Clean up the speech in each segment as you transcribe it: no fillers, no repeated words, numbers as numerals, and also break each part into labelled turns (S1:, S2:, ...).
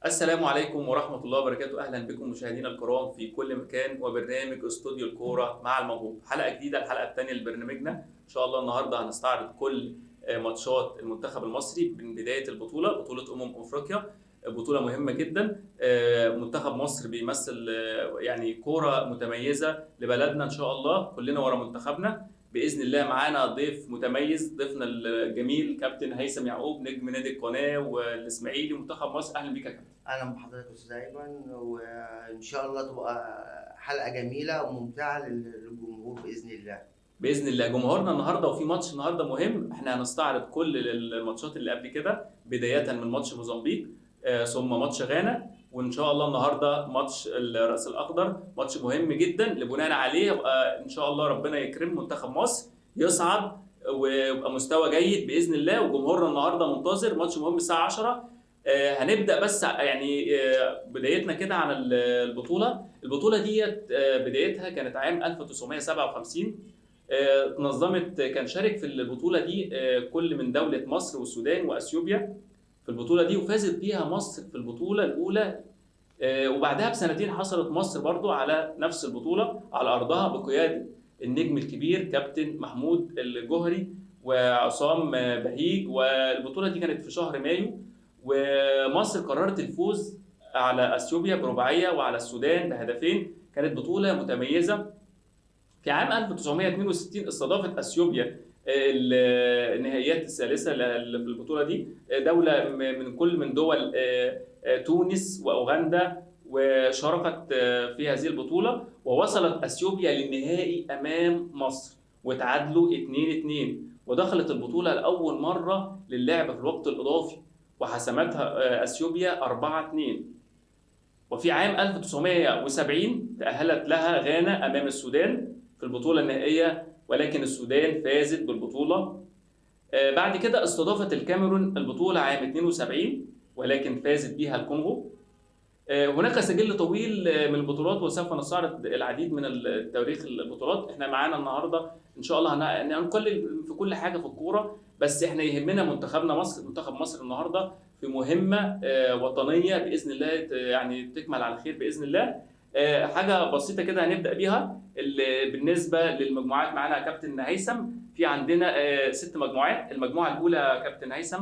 S1: السلام عليكم ورحمة الله وبركاته. أهلا بكم مشاهدينا الكرام في كل مكان وبرنامج استوديو الكورة مع الموهوب، حلقة جديدة، الحلقة الثانية لبرنامجنا. إن شاء الله النهاردة هنستعرض كل ماتشات المنتخب المصري من بداية البطولة، بطولة أفريقيا، بطولة مهمة جدا. منتخب مصر بيمثل يعني كورة متميزة لبلدنا، إن شاء الله كلنا ورا منتخبنا بإذن الله. معانا ضيف متميز، ضيفنا الجميل كابتن هيثم يعقوب، نجم نادي القناة والإسماعيلي ومنتخب مصر. أهلا بيك يا كابتن.
S2: اهلا بحضرتك يا استاذ ايمن، وان شاء الله تبقى حلقة جميلة وممتعة للجمهور باذن الله.
S1: باذن الله جمهورنا النهارده، وفي ماتش النهارده مهم، احنا هنستعرض كل الماتشات اللي قبل كده، بداية من ماتش موزمبيق ثم ماتش غانا، وان شاء الله النهارده ماتش الراس الاخضر، ماتش مهم جدا اللي بناء عليه يبقى ان شاء الله ربنا يكرم منتخب مصر يصعد ويبقى مستوى جيد باذن الله. وجمهورنا النهارده منتظر ماتش مهم الساعة 10. هنبدا بس يعني بدايتنا كده عن البطولة. البطولة ديت بدايتها كانت عام 1957، اتنظمت، كان شارك في البطولة دي كل من دولة مصر والسودان واثيوبيا في البطولة دي، وفازت بيها مصر في البطولة الاولى. وبعدها بسنتين حصلت مصر برضو على نفس البطولة على ارضها بقيادة النجم الكبير كابتن محمود الجوهري وعصام بهيج، والبطوله دي كانت في شهر مايو. ومصر قررت الفوز على اثيوبيا برباعيه وعلى السودان بهدفين، كانت بطوله متميزة. في عام 1962 استضافت اثيوبيا النهائيات الثالثة في البطولة دي، دولة من كل من دول تونس واوغندا، وشاركت في هذه البطولة، ووصلت اثيوبيا للنهائي امام مصر وتعادلوا 2-2، ودخلت البطولة لاول مرة للعب في الوقت الاضافي وحسمتها اثيوبيا 4-2. وفي عام 1970 تأهلت لها غانا امام السودان في البطولة النهائية، ولكن السودان فازت بالبطولة. بعد كده استضافت الكاميرون البطولة عام 72، ولكن فازت بها الكونغو. هناك سجل طويل من البطولات، وسوف نستعرض العديد من التواريخ البطولات. احنا معانا النهارده ان شاء الله هنقلل في كل حاجة في الكورة، بس احنا يهمنا منتخبنا مصر، منتخب مصر النهارده في مهمة وطنية باذن الله يعني تكمل على خير باذن الله. حاجة بسيطة كده هنبدا بيها بالنسبة للمجموعات. معانا كابتن هيثم، في عندنا 6 مجموعات. المجموعة الاولى كابتن هيثم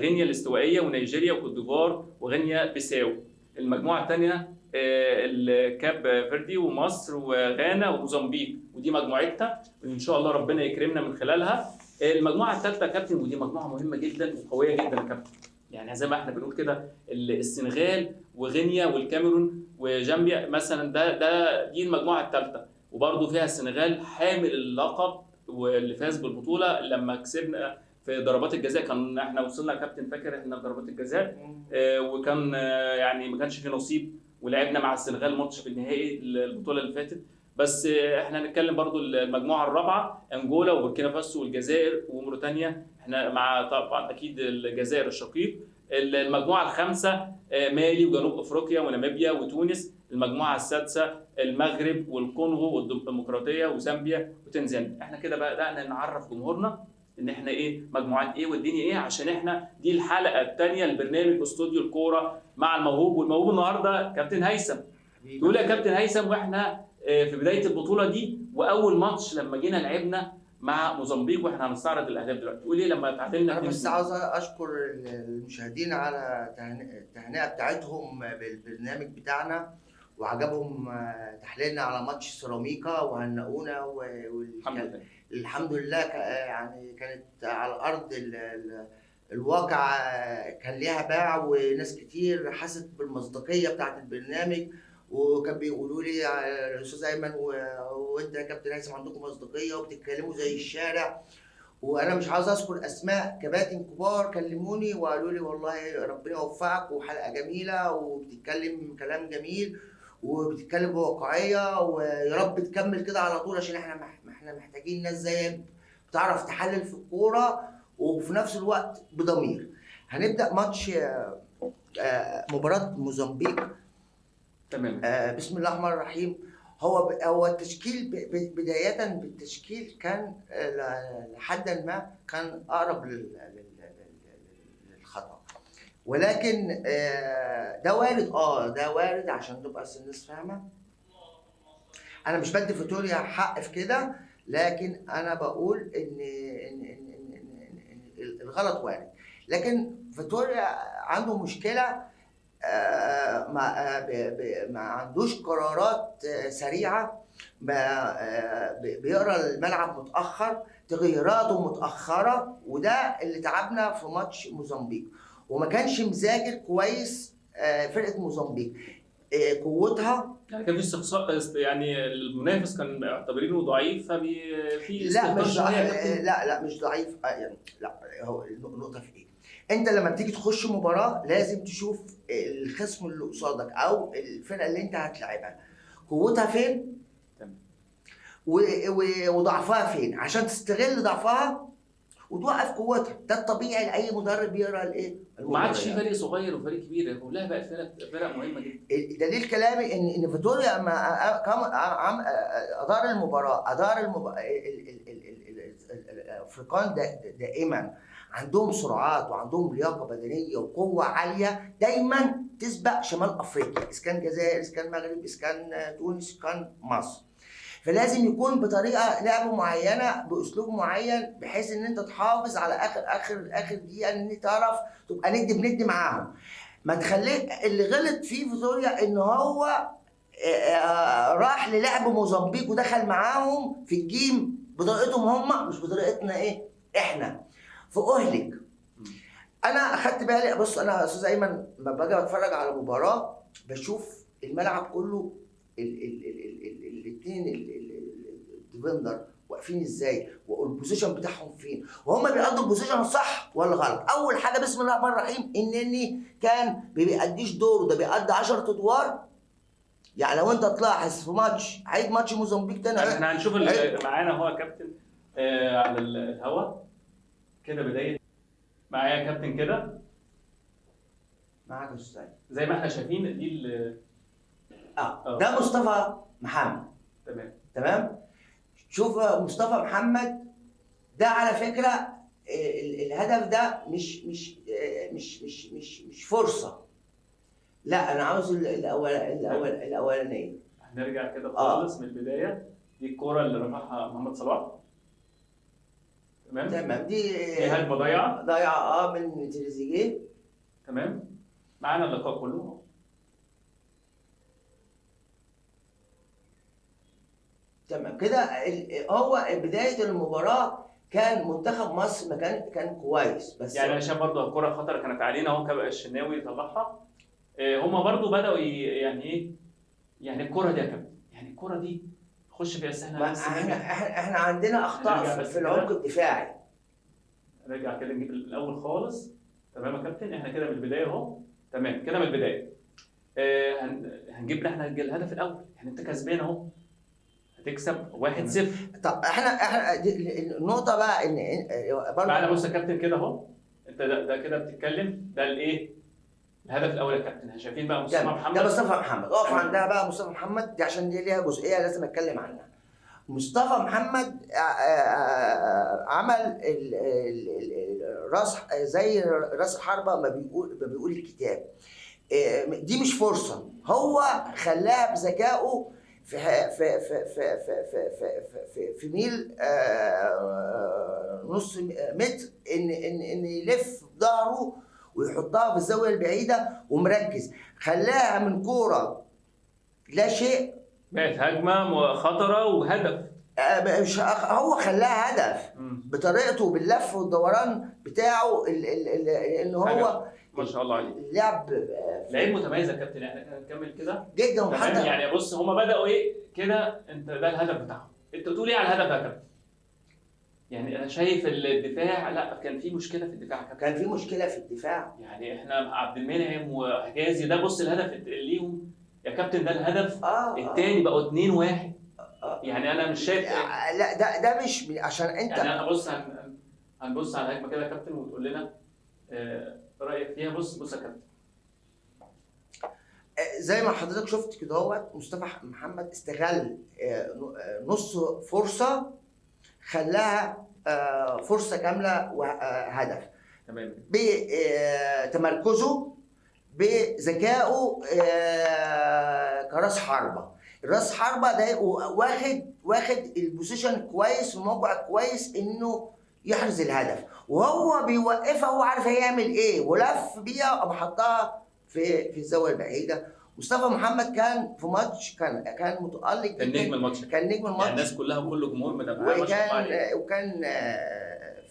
S1: غينيا الاستوائيه ونيجيريا وكوت ديفوار وغينيا بيساو. المجموعة الثانية الكاب فيردي ومصر وغانا وموزمبيق، ودي مجموعتنا وان شاء الله ربنا يكرمنا من خلالها. المجموعة الثالثة كابتن، ودي مجموعة مهمة جدا وقويه جدا يا كابتن، يعني زي ما احنا بنقول كده السنغال وغينيا والكاميرون وجامبيا مثلا، ده دي المجموعة الثالثة، وبرده فيها السنغال حامل اللقب واللي فاز بالبطولة لما كسبنا في ضربات الجزاء. كان احنا وصلنا كابتن، فاكر احنا في ضربات الجزاء، وكان يعني ما كانش في نصيب، ولعبنا مع السنغال ماتش في النهائي البطولة اللي فاتت. بس احنا هنتكلم برضو المجموعة الرابعة، انجولا وبوركينا فاسو والجزائر وموريتانيا، احنا مع طبعا اكيد الجزائر الشقيق. المجموعة الخامسة مالي وجنوب افريقيا وناميبيا وتونس. المجموعة السادسة المغرب والكونغو والديمقراطية وزامبيا وتنزانيا. احنا كده بدانا نعرف جمهورنا ان احنا ايه مجموعات ايه والدنيا ايه، عشان احنا دي الحلقة الثانية لبرنامج استوديو الكورة مع الموهوب، والموهوب النهارده كابتن هيثم. تقول يا كابتن هيثم، واحنا في بداية البطولة دي واول ماتش لما جينا لعبنا مع موزمبيق، واحنا هنستعرض الاهداف دلوقتي. تقول ايه لما تعادلنا؟
S2: انا بس عاوز اشكر المشاهدين على التهنئة بتاعتهم بالبرنامج بتاعنا، وعجبهم تحليلنا على ماتش سيراميكا وهنقونا، الحمد لله يعني كانت على الارض الواقع كان ليها باع، وناس كتير حست بالمصداقيه بتاعت البرنامج، وكان بيقولوا لي الاستاذ ايمن وانت يا كابتن هيثم عندكم مصداقية وبتتكلموا زي الشارع. وانا مش عاوز اذكر اسماء كباتن كبار كلموني وقالوا لي والله ربنا يوفقك وحلقه جميلة وبتتكلم كلام جميل وبتتكلم بواقعية، ويا رب تكمل كده على طول عشان احنا محتاجين ناس زيك بتعرف تحلل في الكورة وفي نفس الوقت بضمير. هنبدا ماتش مباراة موزمبيق.
S1: تمام.
S2: بسم الله الرحمن الرحيم. هو التشكيل بداية بالتشكيل كان لحد ما كان اقرب للخطا، ولكن ده وارد، ده وارد عشان تبقى الناس فاهمه. انا مش بدي فيتوريا حق في كده، لكن انا بقول ان ان ان, إن, إن الغلط وارد، لكن فيتوريا عنده مشكلة، ما عندوش قرارات سريعة، بيقرا الملعب متاخر، تغييراته متاخرة، وده اللي تعبنا في ماتش موزمبيق. وما كانش مذاكر كويس فرقه موزمبيق قوتها،
S1: يعني كان في استقصاء، يعني المنافس كان معتبرينه ضعيف، ففي
S2: لا مش لا مش ضعيف، يعني لا، هو النقطة في ايه؟ انت لما بتيجي تخش مباراة لازم تشوف الخصم اللي قصادك او الفرقة اللي انت هتلاعبها قوتها فين وضعفها فين، عشان تستغل ضعفها وتوقف قوتها. ده الطبيعي لاي مدرب بيقرا الايه.
S1: ما عادش في فريق صغير وفريق كبير، كلها بقت فرق مهمة جدا.
S2: دليل كلامي ان فيتوريا اما ادار المباراة، ادار الافريقان دائما عندهم سرعات وعندهم لياقه بدنية وقوه عالية دايما تسبق شمال افريقيا، اذا كان الجزائر، اذا كان المغرب، اذا كان تونس، اذا كان مصر. فلازم يكون بطريقة لعب معينة باسلوب معين، بحيث ان انت تحافظ على اخر اخر اخر دقيقة، ان تعرف تبقى ند بند معاهم. ما تخليه اللي غلط فيه فيتوريا ان هو راح للعب موزمبيق ودخل معاهم في ال game بطريقتهم هم مش بطريقتنا ايه احنا، فاهلك. انا اخدت بالي، بص انا يا استاذ ايمن لما باجي اتفرج على مباراة بشوف الملعب كله، الاثنين ال defender واقفين ازاي، وال position بتاعهم فين، وهم بيقضوا ال position صح ولا غلط. اول حاجة بسم الله الرحمن الرحيم، النني كان ما بيأديش دوره، ده بيأدي 10 ادوار. يعني لو انت تلاحظ في ماتش عيد ماتش موزمبيق تاني،
S1: احنا هنشوف اللي معانا هو يا كابتن على الهوا كده بداية معايا يا كابتن كده
S2: معاك يا استاذ.
S1: زي ما احنا شايفين دي
S2: ده مصطفى محمد. تمام. شوف مصطفى محمد ده على فكرة الهدف ده مش مش مش مش مش مش فرصة، لا انا عاوز الاول الاولانية.
S1: هنرجع كده خالص من البداية. دي الكورة اللي رفعها محمد صلاح. تمام. دي هجمة ضايعة من تريزيجيه. تمام، معانا اللقاء كله.
S2: تمام كده. هو بداية المباراة كان منتخب مصر ما كان كويس، بس
S1: يعني انا شايف برضه الكره خطر كانت علينا اهو، الشناوي طلعها. هما برضه بداوا يعني ايه، يعني الكره دي يا كابتن، يعني الكره دي خش فيها سهلة.
S2: احنا عندنا اخطاء في العمق الدفاعي.
S1: نرجع كده نجيب الاول خالص. تمام يا كابتن، احنا كده من البداية اهو. تمام كده من البداية. هنجيب احنا الهدف الاول، يعني انت كسبان اهو، هتكسب 1-0.
S2: طب احنا النقطة بقى ان
S1: برضه معانا. بص يا كابتن كده اهو، انت ده كده بتتكلم، ده الايه؟ الهدف الاول يا كابتن. شايفين بقى مصطفى محمد،
S2: ده مصطفى محمد، اقف عندها بقى. مصطفى محمد دي عشان دي ليها جزئية لازم اتكلم عنها. مصطفى محمد عمل راس زي راس الحربة ما بيقول الكتاب. دي مش فرصة، هو خلاها بذكائه في في في في في في في, في ميل نص متر، ان ان ان يلف بظهره ويحطها في الزاوية البعيدة ومركز، خلاها من كورة لا شيء
S1: بقت هجمة خطره وهدف.
S2: مش هو خلاها هدف بطريقته باللف والدوران بتاعه، ان هو
S1: ما شاء الله عليه
S2: اللعب
S1: لعيب متميز يا كابتن. احنا هنكمل كده
S2: جدا. وحتى
S1: يعني بص هما بداوا ايه كده، انت ده الهدف بتاعهم. انت بتقول ايه على الهدف يا كابتن؟ يعني انا شايف الدفاع، لا كان في مشكلة في الدفاع كابتن.
S2: كان في مشكلة في الدفاع،
S1: يعني احنا عبد المنعم وحجازي ده، بص الهدف ليهم يا كابتن، ده الهدف الثاني بقوا 2-1. يعني انا مش شايف،
S2: لا ده مش عشان انت
S1: يعني انا بص هنبص على الهجمة كده يا كابتن وتقول لنا رايك فيها. بص يا كابتن،
S2: زي ما حضرتك شفت كده اهوت، مصطفى محمد استغل نص فرصة خلاها فرصة كاملة وهدف.
S1: تمام،
S2: بتمركزه بذكائه كراس حربه. الراس حربه ده واخد ال position كويس وموقع كويس انه يحرز الهدف، وهو بيوقفها هو عارف هيعمل ايه، ولف بيها قام حطها في الزاوية البعيدة. مصطفى محمد كان في ماتش كان متالق جدا،
S1: كان نجم الماتش،
S2: كان نجم الماتش،
S1: يعني الناس كلها وكل جمهور متابعاه ما شاء الله عليه،
S2: وكان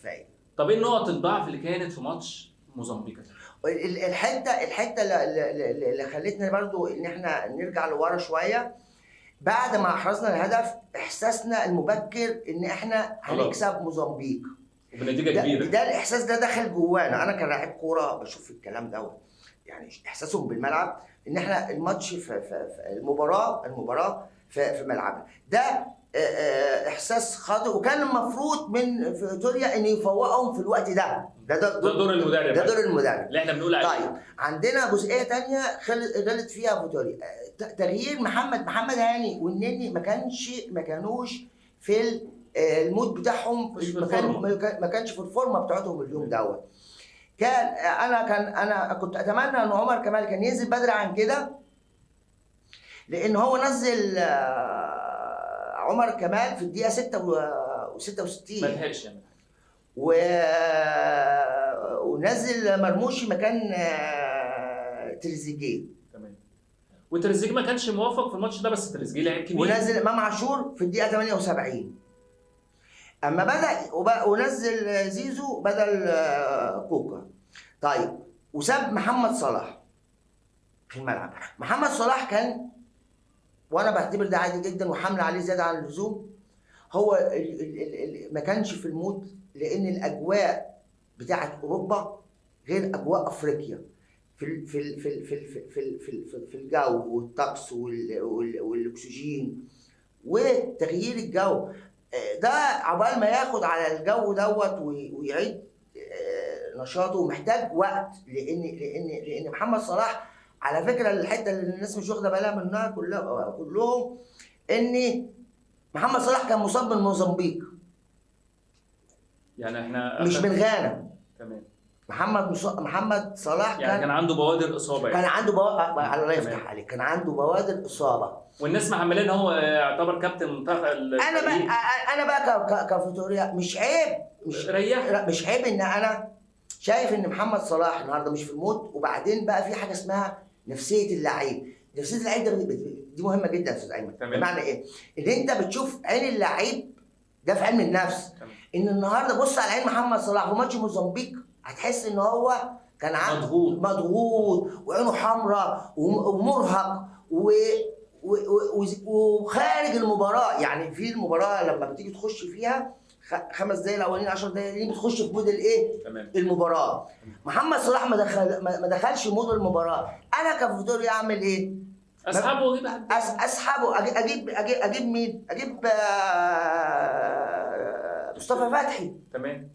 S2: فايق.
S1: طب ايه نقط الضعف اللي كانت في ماتش موزمبيق؟
S2: الحتة اللي خلتنا برضو ان احنا نرجع لورا شوية بعد ما احرزنا الهدف، احساسنا المبكر ان احنا هنكسب موزمبيق
S1: وبنتيجه كبيرة.
S2: ده الاحساس ده دخل جوانا. انا كلاعب كورة بشوف الكلام دوت، يعني احساسهم بالملعب ان احنا الماتش في المباراة في ملعبنا ده احساس خاطئ، وكان المفروض من فيتوريا ان يفوقهم في الوقت ده. ده
S1: دور المدرب،
S2: ده دور المدرب
S1: اللي احنا بنقول عليه.
S2: طيب عندنا جزئية ثانية غلط فيها فيتوريا، تغيير محمد هاني والنني ما كانوش في ال mood بتاعهم، ما كانش في الفورمة بتاعتهم اليوم دوت. كان انا كنت اتمنى ان عمر كمال كان ينزل بدري عن كده، لان هو نزل عمر كمال في الدقيقة 66
S1: ما لحقش يعمل،
S2: ونزل مرموشي مكان تريزيجيه.
S1: تمام، وتريزيجيه ما كانش موافق في الماتش ده، بس تريزيجيه لعيب كبير.
S2: ونزل امام عاشور في الدقيقة 78. اما بدا ونزل زيزو بدل كوكا. طيب وساب محمد صلاح في الملعب. محمد صلاح كان، وانا بعتبر ده عادي جدا وحمل عليه زيادة عن اللزوم، هو ما كانش في ال mood، لان الاجواء بتاعه اوروبا غير اجواء افريقيا في في في في في في, في الجو والطقس والاكسجين وتغيير الجو ده، عقبال ما ياخد على الجو دوت ويعيد نشاطه محتاج وقت. لان لان لان محمد صلاح على فكرة، الحتة اللي الناس مش واخده بالها منها كلهم، ان محمد صلاح كان مصاب من موزمبيق،
S1: يعني احنا
S2: مش من غانا.
S1: تمام،
S2: محمد صلاح
S1: يعني كان عنده بوادر اصابه، يعني
S2: كان عنده الله يفتح عليك، كان عنده بوادر اصابه،
S1: والناس محملاه ان هو يعتبر كابتن منتخب.
S2: انا بقى كفيتوريا مش عيب، مش ريح، مش عيب ان انا شايف ان محمد صلاح النهارده مش في ال mood. وبعدين بقى في حاجة اسمها نفسية اللعيب. نفسية اللعيب ده دي مهمة جدا يا استاذ ايمن. بمعنى ايه؟ ان انت بتشوف عين اللعيب ده في علم النفس. تمام. ان النهارده بص على عين محمد صلاح في ماتش موزمبيق، هتحس ان هو كان مضغوط وعينه حمراء ومرهق وخارج المباراة. يعني في المباراة لما بتيجي تخش فيها 5 دقايق الاولين 10 دقايق الاولين بتخش في mood الايه؟ المباراة. محمد صلاح ما دخلش mood المباراة. انا كفيتوريا اعمل ايه؟
S1: اسحبه واجيب حد،
S2: اسحبه اجيب اجيب مين؟ اجيب مصطفى فتحي.
S1: تمام،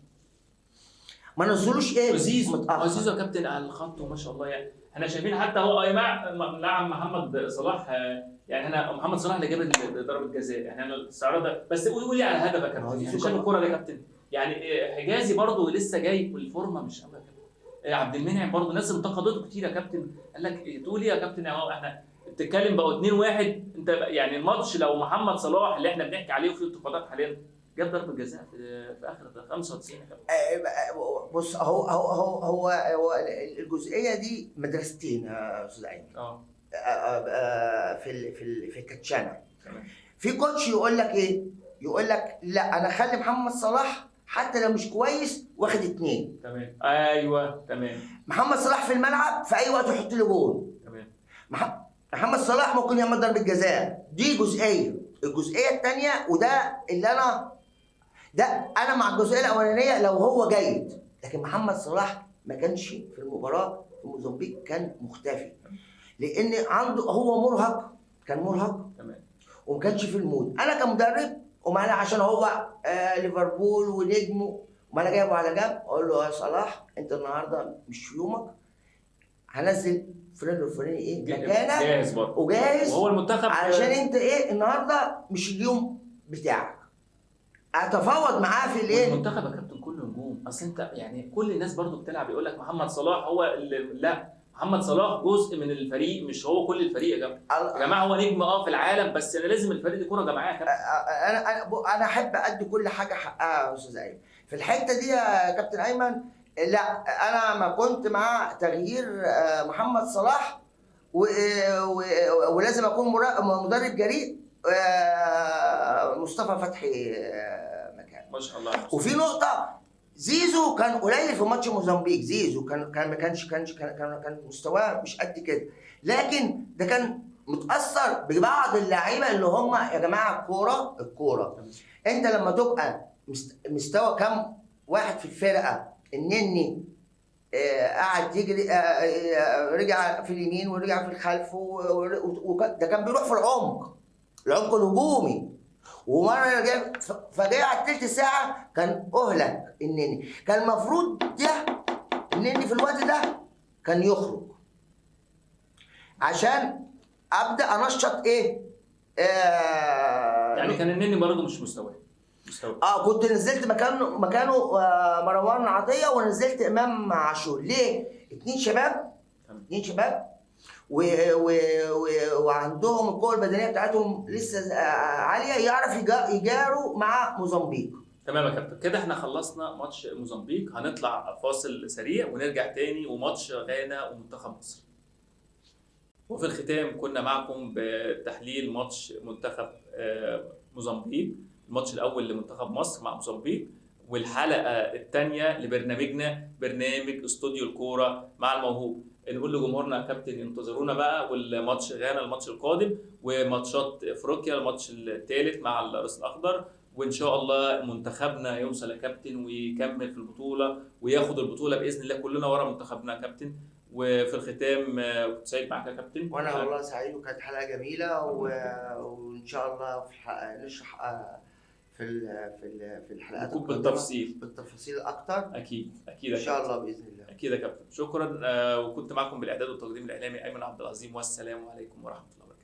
S2: ما نزلوش ايه؟
S1: زيزو يا كابتن على الخط وما شاء الله، يعني احنا شايفين حتى هو اي نعم محمد صلاح، يعني انا محمد صلاح اللي جاب ضربه جزاء، يعني انا الاستعراض ده. بس قولي على هدف يا كابتن، يعني شايف الكورة دي يا كابتن، يعني حجازي برده لسه جاي والفورمه مش قوي يا كابتن، عبد المنعم برده ناس انتقدته كتير يا كابتن، قال لك تقول ايه يا كابتن؟ اهو احنا بتتكلم بقوا 2-1. انت يعني الماتش لو محمد صلاح اللي احنا بنحكي عليه وفيه انتقادات حاليا جاب ضربه جزاء في اخر 95.
S2: بص، هو هو هو هو, هو الجزئية دي مدرستين يا استاذ ايمن. في في في الكاتشانه في coach يقول لك ايه؟ يقول لك لا انا اخلي محمد صلاح حتى لو مش كويس واخد 2.
S1: تمام، ايوه تمام.
S2: محمد صلاح في الملعب في اي وقت يحط له جول.
S1: تمام.
S2: محمد صلاح ممكن يعمل ضربه جزاء، دي جزئية. الجزئية الثانية، وده اللي انا ده انا مع الجزئية الاولانية لو هو جيد، لكن محمد صلاح ما كانش في المباراة في موزمبيق، كان مختفي لان عنده هو مرهق، كان مرهق.
S1: تمام.
S2: وما كانش في ال mood. انا كمدرب ومعنا عشان هو ليفربول ونجمه، وما انا جايبه على جنب اقول له يا صلاح انت النهارده مش في يومك، هنزل فلان الفلاني ايه مكانك
S1: جاهز برضه
S2: وجاهز،
S1: وهو المنتخب
S2: علشان انت ايه النهارده مش اليوم بتاعك. اتفاوض معاه في الايه؟
S1: المنتخب يا كابتن كله نجوم، اصل انت يعني كل الناس برضه بتلعب يقول لك محمد صلاح هو اللي، لا محمد صلاح جزء من الفريق مش هو كل الفريق يا جماعة. يا جماعة هو نجم في العالم، بس انا لازم الفريق دي كورة جماعية يا كابتن.
S2: انا احب ادي كل حاجة حقها يا استاذ ايمن في الحتة دي يا كابتن ايمن. لا انا ما كنت مع تغيير محمد صلاح، ولازم اكون مدرب جريء. مصطفى فتحي مكانه
S1: ما شاء الله.
S2: وفي نقطة، زيزو كان قليل في ماتش موزمبيق، زيزو كان كان ما كانش كان كان مستواه مش قد كده، لكن ده كان متاثر ببعض اللعيبة اللي هم يا جماعة الكورة انت لما تبقى مستوى كام واحد في الفرقة، النني قعد يجري، رجع في اليمين ورجع في الخلف، ده كان بيروح في العمق الهجومي، ومرة رجع فجاء على الثلث ساعة كان اهلك النني. كان المفروض ده النني في الوقت ده كان يخرج عشان ابدا انشط ايه
S1: يعني كان النني برضه مش مستواه.
S2: كنت نزلت مكانه مروان عطية، ونزلت امام عاشور. ليه؟ 2 شباب، 2 شباب و و و وعندهم القوة البدنية بتاعتهم لسه عالية، يعرف يجاروا مع موزمبيق.
S1: تمام يا كابتن، كده احنا خلصنا ماتش موزمبيق، هنطلع فاصل سريع ونرجع تاني وماتش غانا ومنتخب مصر. وفي الختام كنا معكم بتحليل ماتش منتخب موزمبيق، الماتش الاول لمنتخب مصر مع موزمبيق، والحلقة الثانية لبرنامجنا برنامج استوديو الكورة مع الموهوب. نقول لجمهورنا يا كابتن انتظرونا بقى، والماتش غانا الماتش القادم، وماتشات افريقيا الماتش الثالث مع الراس الاخضر، وان شاء الله منتخبنا يوصل يا كابتن ويكمل في البطولة وياخد البطولة باذن الله، كلنا ورا منتخبنا يا كابتن. وفي الختام كنت سعيد معاك يا كابتن.
S2: وانا والله سعيد، وكانت حلقة جميلة، وان شاء الله في نشرح في الحلقات بالتفاصيل اكتر.
S1: اكيد اكيد
S2: ان شاء الله باذن الله.
S1: اكيد يا كابتن، شكرا. وكنت معكم بالاعداد والتقديم الاعلامي ايمن عبد العظيم، والسلام عليكم ورحمة الله.